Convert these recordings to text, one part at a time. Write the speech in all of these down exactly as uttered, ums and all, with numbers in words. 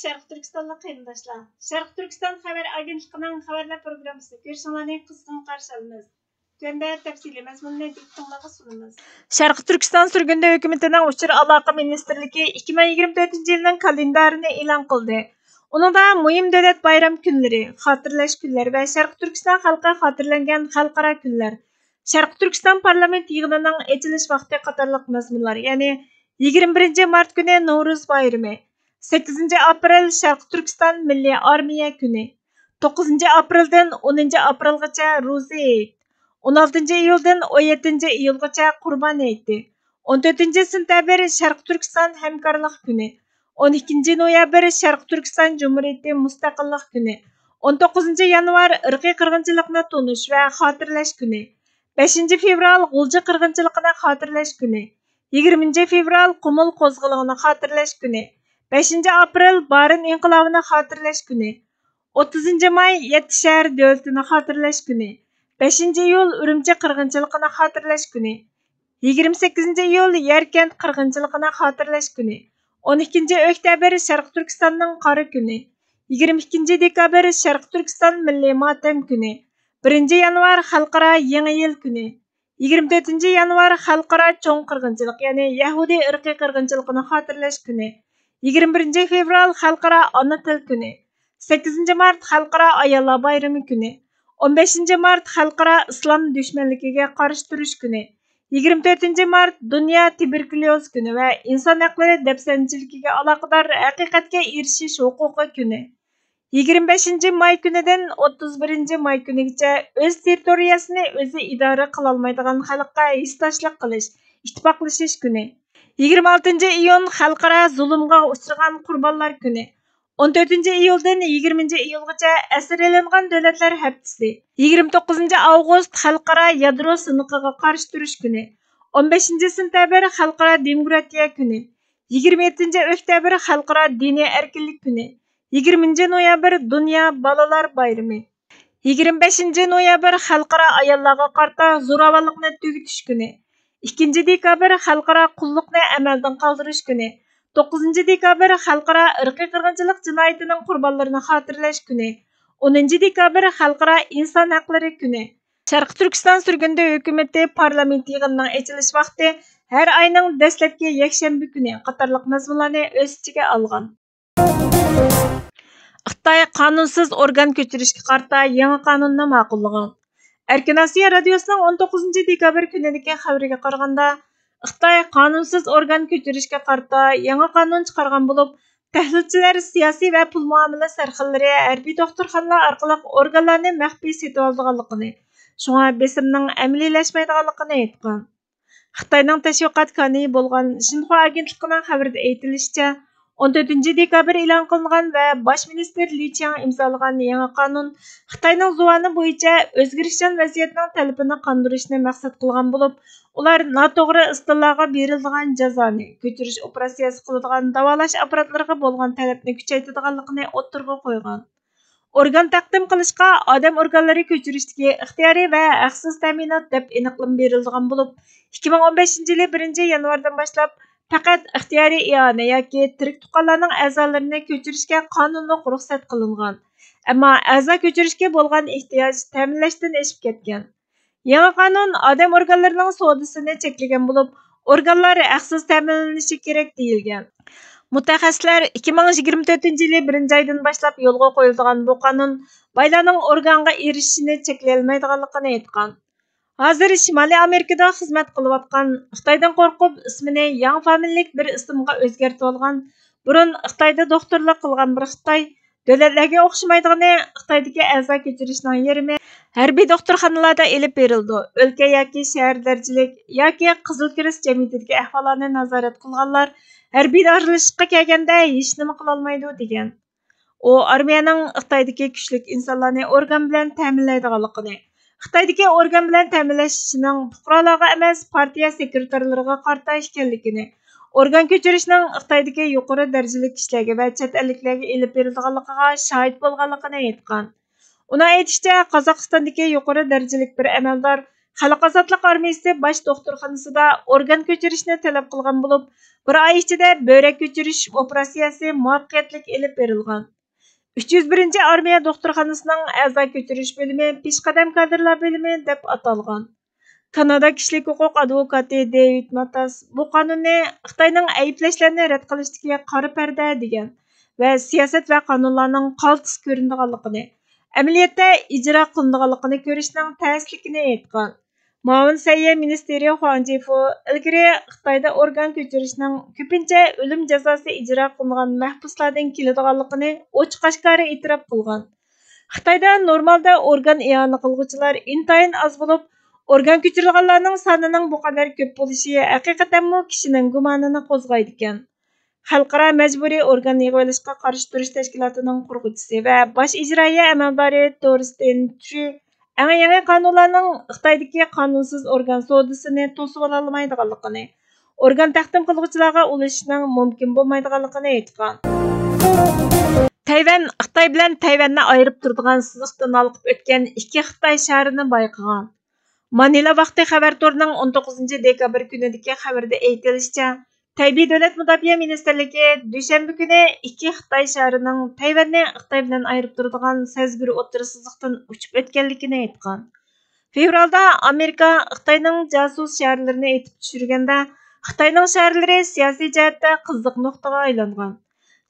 شەرقىي تۈركىستانلىق قېرىنداشلار، شەرقىي تۈركىستان خەۋەر ئاگېنتلىقىنىڭ خەۋەرلەر پروگراممىسىنى كۆرۈشۈڭلارنى قىزغىن قارشى ئالىمىز. تۆۋەندە تەپسىلىي مەزمۇننى دىققىتىڭلارغا سۇنىمىز. شەرقىي تۈركىستان سۈرگۈندە ھۆكۈمىتىنىڭ ئۇچۇر ئالاقە مىنىستىرلىكى ئىككى مىڭ يىگىرمە تۆتىنچى يىلنىڭ كالېندارىنى ئېلان قىلدى. ئۇنىڭدا مۇھىم دۆلەت بايرام كۈنلىرى، خاتىرىلەش كۈنلىرى ۋە شەرقىي تۈركىستان خەلقى خاتىرىلەنگەن خەلقئارا كۈنلەر، شەرقىي تۈركىستان پارلامېنت يىغىنىنىڭ ئېچىلىش ۋاقتى قاتارلىق مەزمۇنلار، يەنى يىگىرمە بىرىنچى مارت كۈنى نورۇز بايرىمى، سەككىزىنچى ئاپرېل شەرقىي تۈركىستان مىللىي ئارمىيە كۈنى، توققۇزىنچى ئاپرېلدىن ئونىنچى ئاپرېلغىچە روزى ھېيت، ئون ئالتىنچى ئىيۇلدىن ئون يەتتىنچى ئىيۇلغىچە قۇربان ھېيتى، ئون تۆتىنچى سېنتەبىر شەرقىي تۈركىستان ھەمكارلىق كۈنى، ئون ئىككىنچى نويابىر شەرقىي تۈركىستان جۇمھۇرىيىتى مۇستەقىللىق كۈنى، ئون توققۇزىنچى يانۋار ئىرقىي قىرغىنچىلىقنى تونۇش ۋە خاتىرىلەش كۈنى، بەشىنچى فېۋرال غۇلجا قىرغىنچىلىقىنى خاتىرىلەش كۈنى، يىگىرمىنچى فېۋرال قۇمۇل قوزغىلىڭىنى خاتىرىلەش كۈنى، بەشىنچى ئاپرېل بارىن ئىنقىلابىنى خاتىرىلەش كۈنى، ئوتتۇزىنچى ماي يەتتە شەھەر دۆلىتىنى خاتىرىلەش كۈنى، بەشىنچى ئىيۇل ئۈرۈمچى قىرغىنچىلىقىنى خاتىرىلەش كۈنى، يىگىرمە سەككىزىنچى ئىيۇل يەركەنت قىرغىنچىلىقىنى خاتىرىلەش كۈنى، ئون ئىككىنچى ئۆكتەبىر شەرقىي تۈركىستاننىڭ قارا كۈنى، يىگىرمە ئىككىنچى دېكابىر شەرقىي تۈركىستان مىللىي ماتەم كۈنى، بىرىنچى يانۋار خەلقئارا يېڭى يىل كۈنى، يىگىرمە تۆتىنچى يانۋار خەلقئارا چوڭ قىرغىنچىلىق، يەنى يەھۇدىي ئىرقىي قىرغىنچىلىقىنى خاتىرىلەش كۈنى، يىگىرمە بىرىنچى فېۋرال خەلقئارا ئانا تىل كۈنى، سەككىزىنچى مارت خەلقئارا ئاياللار بايرىمى كۈنى، ئون بەشىنچى مارت خەلقئارا ئىسلام دۈشمەنلىكىگە قارشى تۇرۇش كۈنى، يىگىرمە تۆتىنچى مارت دۇنيا تۇبېركۇليوز كۈنى ۋە ئىنسان ھەقلىرى دەپسەندىچىلىكىگە ئالاقىدار ھەقىقەتكە ئېرىشىش ھوقۇقى كۈنى. يىگىرمە بەشىنچى ماي كۈنىدىن ئوتتۇز بىرىنچى ماي كۈنىگىچە ئۆز تېررىتورىيەسىنى ئۆزى ئىدارە قىلالمايدىغان خەلققە ھېسداشلىق قىلىش، ئىتتىپاقلىشىش كۈنى. يىگىرمە ئالتىنچى ئىيۇن خەلقئارا زۇلۇمغا ئۇچرىغان قۇربانلار كۈنى. ئون تۆتىنچى ئىيۇلدىن يىگىرمىنچى ئىيۇلغىچە ئەسىرلەنگەن دۆلەتلەر ھەپتىسى. يىگىرمە توققۇزىنچى ئاۋغۇست خەلقئارا يادرو سىنىقىغا قارشى تۇرۇش كۈنى. ئون بەشىنچى سېنتەبىر خەلقئارا دېموكراتىيە كۈنى. يىگىرمە يەتتىنچى ئۆكتەبىر خەلقئارا دىنىي ئەركىنلىك كۈنى. يىگىرمىنچى نويابىر دۇنيا بالىلار بايرىمى. يىگىرمە بەشىنچى نويابىر خەلقئارا ئاياللارغا قارىتا زوراۋانلىقنى تۈگىتىش كۈنى. ئىككىنچى دېكابىر خەلقئارا قۇللۇقنى ئەمەلدىن قالدۇرۇش كۈنى. توققۇزىنچى دېكابىر خەلقئارا ئىرقىي قىرغىنچىلىق جىنايىتىنىڭ قۇربانلىرىنى خاتىرىلەش كۈنى. ئونىنچى دېكابىر خەلقئارا ئىنسان ھەقلىرى كۈنى. شەرقىي تۈركىستان سۈرگۈندە ھۆكۈمىتى پارلامېنت يىغىنىنىڭ ئېچىلىش ۋاقتى ھەر ئاينىڭ دەسلەپكى يەكشەنبە كۈنى قاتارلىق مەزمۇنلارنى ئۆز ئىچىگە ئالغان. خىتاي قانۇنسىز ئورگان كۆچۈرۈشكە قارىتا يېڭى قانۇننى ماقۇللىغان. ئەركىن ئاسىيا رادىيوسىنىڭ ئون توققۇزىنچى دېكابىر كۈنىدىكى خەۋىرىگە قارىغاندا، خىتاي قانۇنسىز ئورگان كۆچۈرۈشكە قارىتا يېڭى قانۇن چىقارغان بولۇپ، تەھلىلچىلەر سىياسىي ۋە پۇل مۇئامىلە سەرخىللىرى ھەربىي دوختۇرخانىلار ئارقىلىق ئورگانلارنى مەخپىي سېتىۋالىدىغانلىقىنى، شۇڭا بېسىمنىڭ ئەمەلىيلەشمەيدىغانلىقىنى ئېيتقان. خىتاينىڭ تەشۋىقات كانىيى بولغان شىنخۇا ئاگېنتلىقىنىڭ خەۋىرىدە ئېيتىلىشىچە، ئون تۆتىنچى دېكابىر ئېلان قىلىنغان ۋە باش مىنىستىر لى چياڭ ئىمزالىغان يېڭى قانۇن خىتاينىڭ زۇۋانى بويىچە ئۆزگىرىشچان ۋەزىيەتنىڭ تەلىپىنى قاندۇرۇشنى مەقسەت قىلغان بولۇپ، ئۇلار ناتوغرا ئىستىللاغا بېرىلىدىغان جازانى، كۆچۈرۈش ئوپېراتسىيەسى قىلىدىغان داۋالاش ئاپپاراتلىرىغا بولغان تەلەپنى كۈچەيتىدىغانلىقىنى ئوتتۇرىغا قويغان. ئورگان تەقدىم قىلىشقا ئادەم ئورگانلىرى كۆچۈرۈشتىكى ئىختىيارىي ۋە ھەقسىز تەمىنات دەپ ئېنىقلىما بېرىلىدىغان بولۇپ، ئىككى مىڭ ئون بەشىنچى يىلى بىرىنچى يانۋاردىن باشلاپ پەقەت ئىختىيارىي ئىئانە ياكى تىرىك تۇغقانلارنىڭ ئەزالىرىنى كۆچۈرۈشكە قانۇنلۇق رۇخسەت قىلىنغان، ئەمما ئەزا كۆچۈرۈشكە بولغان ئېھتىياج تەمىنلەشتىن ئېشىپ كەتكەن. يېڭى قانۇن ئادەم ئورگانلىرىنىڭ سودىسىنى چەكلىگەن بولۇپ، ئورگانلار ھەقسىز تەمىنلىنىشى كېرەك دېيىلگەن. مۇتەخەسسىسلەر ئىككى مىڭ يىگىرمە تۆتىنچى يىلى بىرىنچى ئايدىن باشلاپ يولغا قويۇلىدىغان بۇ قانۇن بايلارنىڭ ئورگانغا ئېرىشىشىنى چەكلىيەلمەيدىغانلىقىنى ئېيتقان. ھازىر شىمالىي ئامېرىكىدا خىزمەت قىلىۋاتقان، خىتايدىن قورقۇپ ئىسمىنى ياڭ فامىلىلىك بىر ئىسىمغا ئۆزگەرتىۋالغان، بۇرۇن خىتايدا دوختۇرلۇق قىلغان بىر خىتاي، دۆلەتلەرگە ئوخشىمايدىغىنى، خىتايدىكى ئەزا كۆچۈرۈشنىڭ يېرىمى ھەربىي دوختۇرخانىلاردا ئېلىپ بېرىلىدۇ، ئۆلكە ياكى شەھەر دەرىجىلىك ياكى قىزىل كىرېست جەمئىيىتىدىكى ئەھۋاللارنى نازارەت قىلغانلار ھەربىي دارىلىشىشقا كەلگەندە ھېچنېمە قىلالمايدۇ، دېگەن. ئۇ ئارمىيەنىڭ خىتايدىكى كۈچلۈك ئىنسانلارنى ئورگان بىلەن تەمىنلەيدىغانلىقىنى، خىتايدىكى ئورگان بىلەن تەمىنلەش ئىشىنىڭ پۇقرالارغا ئەمەس، پارتىيە سېكرېتارلىرىغا قارىتا ئىكەنلىكىنى، ئورگان كۆچۈرۈشنىڭ خىتايدىكى يۇقىرى دەرىجىلىك كىشىلەرگە ۋە چەت ئەللىكلەرگە ئېلىپ بېرىلىدىغانلىقىغا شاھىت بولغانلىقىنى ئېيتقان. ئۇنىڭ ئېيتىشىچە، قازاقىستاندىكى يۇقىرى دەرىجىلىك بىر ئەمەلدار خەلق ئازادلىق ئارمىيىسى باش دوختۇرخانىسىدا ئورگان كۆچۈرۈشنى تەلەپ قىلغان بولۇپ، بىر ئاي ئىچىدە بۆرەك كۆچۈرۈش ئوپېراتسىيەسى مۇۋەپپەقىيەتلىك ئېلىپ بېرىلغان. ئۈچ يۈز بىرىنچى ئارمىيە دوختۇرخانىسىنىڭ ئەزا كۆچۈرۈش بۆلۈمى پېشقەدەم كادىرلار بۆلۈمى دەپ ئاتالغان. كانادا كىشىلىك ھوقۇق ئادۋوكاتى دېۋىد ماتاس بۇ قانۇننى خىتاينىڭ ئەيىبلەشلەرنى رەت قىلىشتىكى قارا پەردە دېگەن ۋە سىياسەت ۋە قانۇنلارنىڭ قالتىس كۆرۈنىدىغانلىقىنى، ئەمەلىيەتتە ئىجرا قىلىنىدىغانلىقىنى كۆرۈشنىڭ تەسلىكىنى ئېيتقان. مۇئاۋىن سەھىيە مىنىستىرى خۇاڭ جىفۇ ئىلگىرى خىتايدا ئورگان كۆچۈرۈشنىڭ كۆپىنچە ئۆلۈم جازاسى ئىجرا قىلىنغان مەھبۇسلاردىن كېلىدىغانلىقىنى ئوچۇق-ئاشكارا ئېتىراپ قىلغان. خىتايدا نورمالدا ئورگان ئىئانە قىلغۇچىلار ئىنتايىن ئاز بولۇپ، ئورگان كۆچۈرىدىغانلارنىڭ سانىنىڭ بۇ قەدەر كۆپ بولۇشى ھەقىقەتەنمۇ كىشىنىڭ گۇمانىنى قوزغايدىكەن. خەلقئارا مەجبۇرىي ئورگان يىغىۋېلىشقا قارشى تۇرۇش تەشكىلاتىنىڭ قۇرغۇچىسى ۋە باش ئىجرائىيە ئەمەلدارى تورستېن ترى ئەڭ يېڭى قانۇنلارنىڭ خىتايدىكى قانۇنسىز ئورگان سودىسىنى توسۇۋالالمايدىغانلىقىنى، ئورگان تەقدىم قىلغۇچىلارغا ئۇلىشىشنىڭ مۇمكىن بولمايدىغانلىقىنى ئېيتقان. تەيۋەن خىتاي بىلەن تەيۋەننى ئايرىپ تۇرىدىغان سىزىقتىن ھالقىپ ئۆتكەن ئىككى خىتاي شارىنى بايقىغان. مانىلا ۋاقتى خەۋەر تورىنىڭ ئون توققۇزىنچى دېكابىر كۈنىدىكى خەۋىرىدە ئېيتىلىشىچە، تەيبېي دۆلەت مۇداپىئە مىنىستىرلىكى دۈشەنبە كۈنى ئىككى خىتاي شارىنىڭ تەيۋەننى خىتاي بىلەن ئايرىپ تۇرىدىغان سەزگۈر ئوتتۇرا سىزىقتىن ئۇچۇپ ئۆتكەنلىكىنى ئېيتقان. فېۋرالدا ئامېرىكا خىتاينىڭ جاسۇس شارلىرىنى ئېتىپ چۈشۈرگەندە، خىتاينىڭ شارلىرى سىياسىي جەھەتتە قىزىق نۇقتىغا ئايلانغان.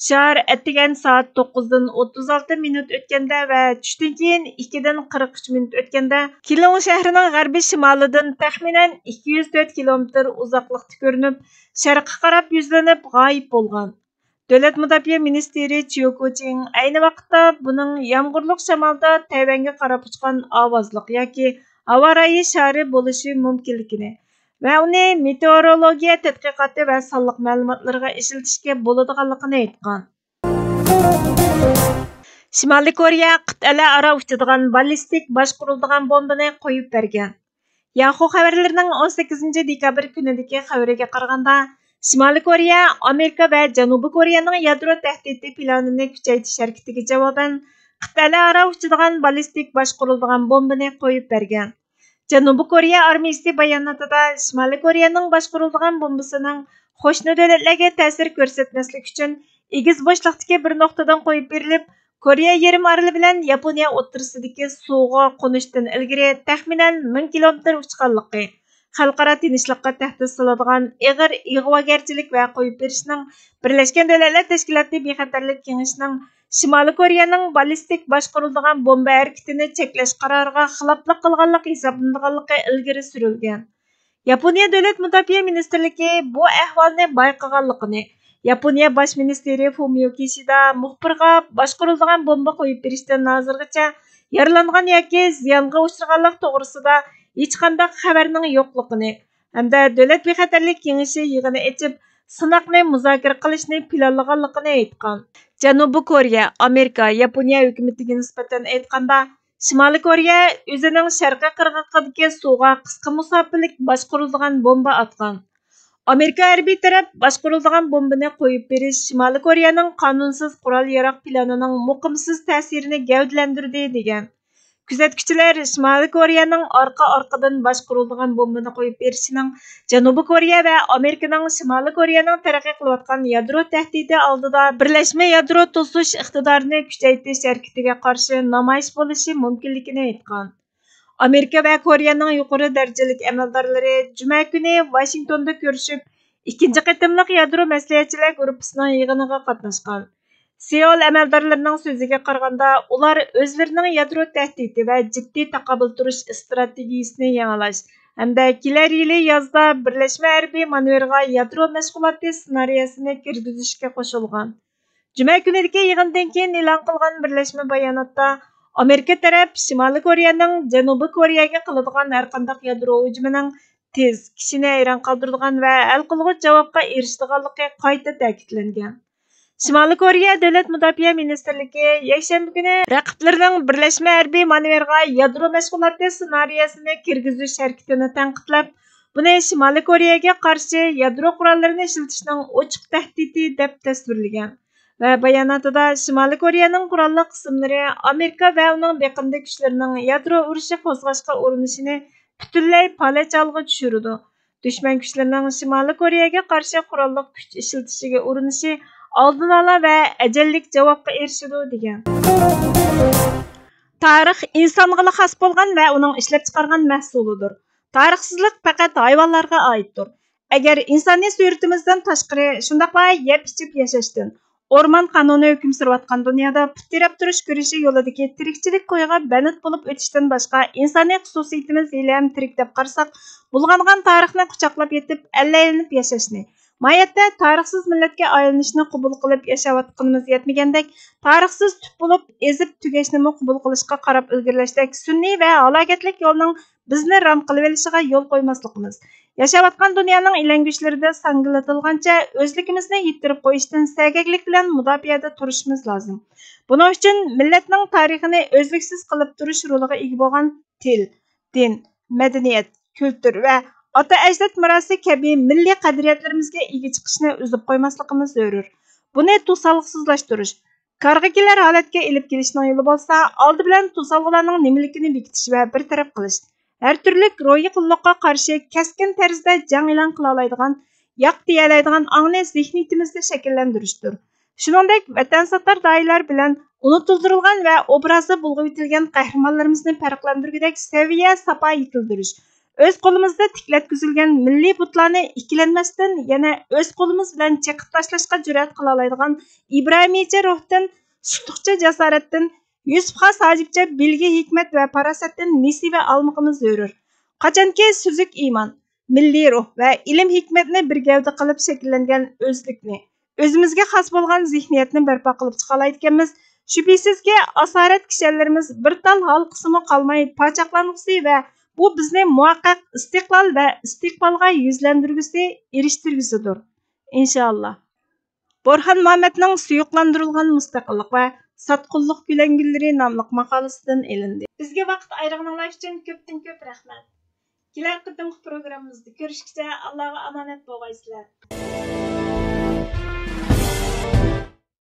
شار ئەتىگەن سائەت توققۇزدىن ئوتتۇز ئالتە مىنۇت ئۆتكەندە ۋە چۈشتىن كېيىن ئىككىدىن قىرىق ئۈچ مىنۇت ئۆتكەندە، كىلۇڭ شەھىرىنىڭ غەربىي شىمالىدىن تەخمىنەن ئىككى يۈز تۆت كىلومېتىر ئۇزاقلىقتا كۆرۈنۈپ، شەرققە قاراپ يۈزلىنىپ غايىب بولغان. دۆلەت مۇداپىئە مىنىستىرى چيۇ كوچىڭ ئەينى ۋاقىتتا بۇنىڭ يامغۇرلۇق شامالدا تەيۋەنگە قاراپ ئۇچقان ئاۋازلىق ياكى ھاۋا رايى شارى بولۇشى مۇمكىنلىكىنى ۋە ئۇنى مېتېئورولوگىيە تەتقىقاتى ۋە سانلىق مەلۇماتلىرىغا ئىشلىتىشكە بولىدىغانلىقىنى ئېيتقان. شىمالىي كورېيە قىتئەلەر ئارا ئۇچىدىغان باللىستىك باشقۇرۇلىدىغان بومبىنى قويۇپ بەرگەن. ياخۇ خەۋەرلىرىنىڭ ئون سەككىزىنچى دېكابىر كۈنىدىكى خەۋىرىگە قارىغاندا، شىمالىي كورېيە ئامېرىكا ۋە جەنۇبىي كورېيەنىڭ يادرو تەھدىتى پىلانىنى كۈچەيتىش ھەرىكىتىگە جاۋابەن، قىتئەلەر ئارا ئۇچىدىغان باللىستىك باشقۇرۇلىدىغان بومبىنى قويۇپ بەرگەن. جەنۇبىي كورېيە ئارمىيىسى باياناتىدا شىمالىي كورېيەنىڭ باشقۇرۇلىدىغان بومبىسىنىڭ قوشنا دۆلەتلەرگە تەسىر كۆرسەتمەسلىك ئۈچۈن ئېگىز بوشلۇقتىكى بىر نۇقتىدىن قويۇپ بېرىلىپ، كورېيە يېرىم ئارىلى بىلەن ياپونىيە ئوتتۇرىسىدىكى سۇغا قونۇشتىن ئىلگىرى تەخمىنەن مىڭ كىلومېتىر ئۇچقانلىقى، خەلقئارا تىنچلىققا تەھدىت سالىدىغان ئېغىر ئىغۋاگەرچىلىك ۋە قويۇپ بېرىشنىڭ بىرلەشكەن دۆلەتلەر تەشكىلاتى بىخەتەرلىك كېڭىشىنىڭ شىمالىي كورېيەنىڭ باللىستىك باشقۇرۇلىدىغان بومبا ھەرىكىتىنى چەكلەش قارارىغا خىلاپلىق قىلغانلىقى ھېسابلىنىدىغانلىقى ئىلگىرى سۈرۈلگەن. ياپونىيە دۆلەت مۇداپىئە مىنىستىرلىكى بۇ ئەھۋالنى بايقىغانلىقىنى، ياپونىيە باش مىنىستىرى فۇمىيو كىشىدا مۇخبىرغا باشقۇرۇلىدىغان بومبا قويۇپ بېرىشتىن ھازىرغىچە يارىلانغان ياكى زىيانغا ئۇچرىغانلىق توغرىسىدا ھېچقانداق خەۋەرنىڭ يوقلۇقىنى ھەمدە دۆلەت بىخەتەرلىك كېڭىشى يىغىنى ئېچىپ، سىناقنى مۇزاكىرە قىلىشنى پىلانلىغانلىقىنى ئېيتقان. جەنۇبىي كورېيە، ئامېرىكا، ياپونىيە ھۆكۈمىتىگە نىسبەتەن ئېيتقاندا، شىمالىي كورېيە ئۆزىنىڭ شەرقىي قىرغىقىدىكى سۇغا قىسقا مۇساپىلىك باشقۇرۇلىدىغان بومبا ئاتقان. ئامېرىكا ھەربىي تەرەپ باشقۇرۇلىدىغان بومبىنى قويۇپ بېرىش شىمالىي كورېيەنىڭ قانۇنسىز قورال ياراغ پىلانىنىڭ مۇقىمسىز تەسىرىنى گەۋدىلەندۈردى، دېگەن. كۆزەتكۈچىلەر شىمالىي كورېيەنىڭ ئارقا-ئارقىدىن باشقۇرۇلىدىغان بومبىنى قويۇپ بېرىشىنىڭ جەنۇبىي كورېيە ۋە ئامېرىكىنىڭ شىمالىي كورېيەنىڭ تەرەققىي قىلىۋاتقان يادرو تەھدىتى ئالدىدا بىرلەشمە يادرو توسۇش ئىقتىدارىنى كۈچەيتىش ھەرىكىتىگە قارشى نامايىش بولۇشى مۇمكىنلىكىنى ئېيتقان. ئامېرىكا ۋە كورېيەنىڭ يۇقىرى دەرىجىلىك ئەمەلدارلىرى جۈمە كۈنى ۋاشىنگتوندا كۆرۈشۈپ، ئىككىنچى قېتىملىق يادرو مەسلىھەتچىلەر گۇرۇپپىسىنىڭ يىغىنىغا قاتناشقان. سېئۇل ئەمەلدارلىرىنىڭ سۆزىگە قارىغاندا، ئۇلار ئۆزلىرىنىڭ يادرو تەھدىتى ۋە جىددىي تاقابىل تۇرۇش ئىستراتېگىيىسىنى يېڭىلاش ھەمدە كېلەر يىلى يازدا بىرلەشمە ھەربىي مانېۋىرغا يادرو مەشغۇلاتى سېنارىيەسىنى كىرگۈزۈشكە قوشۇلغان. جۈمە كۈنىدىكى يىغىندىن كېيىن ئېلان قىلغان بىرلەشمە باياناتتا، ئامېرىكا تەرەپ شىمالىي كورېيەنىڭ جەنۇبىي كورېيەگە قىلىدىغان ھەرقانداق يادرو ھۇجۇمىنىڭ تېز، كىشىنى ھەيران قالدۇرىدىغان ۋە ھەل قىلغۇچ جاۋابقا ئېرىشىدىغانلىقى قايتا تەكىتلەنگەن. شىمالىي كورېيە دۆلەت مۇداپىئە مىنىستىرلىكى يەكشەنبە كۈنى رەقىبلىرىنىڭ بىرلەشمە ھەربىي مانېۋىرغا يادرو مەشغۇلاتى سېنارىيەسىنى كىرگۈزۈش ھەرىكىتىنى تەنقىدلەپ، بۇنى شىمالىي كورېيەگە قارشى يادرو قوراللىرىنى ئىشلىتىشنىڭ ئوچۇق تەھدىتى دەپ تەسۋىرلىگەن ۋە باياناتىدا شىمالىي كورېيەنىڭ قوراللىق قىسىملىرى ئامېرىكا ۋە ئۇنىڭ بېقىندى كۈچلىرىنىڭ يادرو ئۇرۇشى قوزغاشقا ئۇرۇنۇشىنى پۈتۈنلەي پالەچ ھالغا چۈشۈرىدۇ. دۈشمەن كۈچلىرىنىڭ شىمالىي كورېيەگە قارشى قوراللىق كۈچ ئىشلىتىشىگە ئۇرۇنۇشى ئالدىنئالا ۋە ئەجەللىك جاۋابقا ئېرىشىدۇ، دېگەن. تارىخ ئىنسانغىلا خاس بولغان ۋە ئۇنىڭ ئىشلەپچىقارغان مەھسۇلىدۇر. تارىخسىزلىق پەقەت ھايۋانلارغا ئائىتتۇر. ئەگەر ئىنسانىي سۈرىتىمىزدىن تاشقىرى، شۇنداقلا يەپ-ئىچىپ ياشاشتىن، ئورمان قانۇنى ھۆكۈم سۈرۈۋاتقان دۇنيادا پۇت تىرەپ تۇرۇش كۈرىشى يولىدىكى تىرىكچىلىك كويىغا بەند بولۇپ ئۆتۈشتىن باشقا ئىنسانىي خۇسۇسىيىتىمىز ھېلىھەم تىرىك دەپ قارىساق، بۇلغانغان تارىخنى قۇچاقلاپ يېتىپ، ئەللەيلىنىپ ياشاشنى، ماھىيەتتە تارىخسىز مىللەتكە ئايلىنىشنى قوبۇل قىلىپ ياشاۋاتقىنىمىز يەتمىگەندەك، تارىخسىز تۈپ بولۇپ ئېزىپ تۈگەشنىمۇ قوبۇل قىلىشقا قاراپ ئىلگىرىلەشتەك سۈنئىي ۋە ھالاكەتلىك يولنىڭ بىزنى رام قىلىۋېلىشىغا يول قويماسلىقىمىز، ياشاۋاتقان دۇنيانىڭ ئىلەڭگۈچلىرىدە ساڭگىلىتىلغانچە ئۆزلۈكىمىزنى يىتتۈرۈپ قويۇشتىن سەگەكلىك بىلەن مۇداپىئەدە تۇرۇشىمىز لازىم. بۇنىڭ ئۈچۈن مىللەتنىڭ تارىخىنى ئۈزلۈكسىز قىلىپ تۇرۇش رولىغا ئىگە بولغان تىل، دىن، مەدەنىيەت، كۈلتۈر ۋە ئاتا ئەجداد مىراسى كەبى مىللىي قەدرىيەتلىرىمىزگە ئىگە چىقىشنى ئۈزۈپ قويماسلىقىمىز زۆرۈر. بۇنى توسالغۇسىزلاشتۇرۇش، كارغا كېلەر ھالەتكە ئېلىپ كېلىشنىڭ يولى بولسا، ئالدى بىلەن توسالغۇلارنىڭ نېمىلىكىنى بېكىتىش ۋە بىر تەرەپ قىلىش، ھەر تۈرلۈك روھىي قۇللۇققا قارشى كەسكىن تەرزدە جەڭ ئېلان قىلالايدىغان، ياق دېيەلەيدىغان ئاڭنى زېھنىيىتىمىزدە شەكىللەندۈرۈشتۇر. شۇنىڭدەك ۋەتەنساتار داھىيلار بىلەن ئۇنتۇلدۇرۇلغان ۋە ئوبرازى بۇلغىۋېتىلگەن قەھرىمانلىرىمىزنى پەرقلەندۈرگۈدەك سەۋىيە، ساپا يېتىلدۈرۈش، ئۆز قولىمىزدا تىكلەتكۈزۈلگەن مىللىي بۇتلارنى ئىككىلەنمەستىن يەنە ئۆز قولىمىز بىلەن چېقىپ تاشلاشقا جۈرئەت قىلالايدىغان ئىبراھىمىيچە روھتىن، سۇتۇقچە جاسارەتتىن، يۈسۈپ خاس ھاجىپچە بىلگە، ھېكمەت ۋە پاراسەتتىن نېسىۋە ئالمىقىمىز زۆرۈر. قاچانكى سۈزۈك ئىمان، مىللىي روھ ۋە ئىلىم-ھېكمەتنى بىر گەۋدە قىلىپ شەكىللەنگەن ئۆزلۈكنى، ئۆزىمىزگە خاس بولغان زېھنىيەتنى بەرپا قىلىپ چىقالايدىكەنمىز، شۈبھىسىزكى، ئاسارەت كىشەنلىرىمىز بىر تال ھالقىسىمۇ قالماي پاچاقلانغۇسى ۋە بۇ بىزنى مۇۋەققەت ئىستىقلال ۋە ئىستىقبالغا يۈزلەندۈرگۈسى، ئېرىشتۈرگۈسىدۇر. ئىنشائاللا. بورھان مامەتنىڭ سۇيۇقلاندۇرۇلغان مۇستەقىللىق ۋە ساتقۇنلۇق گۈلەن گۈللىرى ناملىق ماقالىسىدىن ئېلىندى. بىزگە ۋاقىت ئايرىغىنىڭلار ئۈچۈن كۆپتىن كۆپ رەھمەت. كېلەر قېتىمقى پروگراممىمىزدا كۆرۈشكىچە ئاللاغا ئامانەت بولغايسىلەر.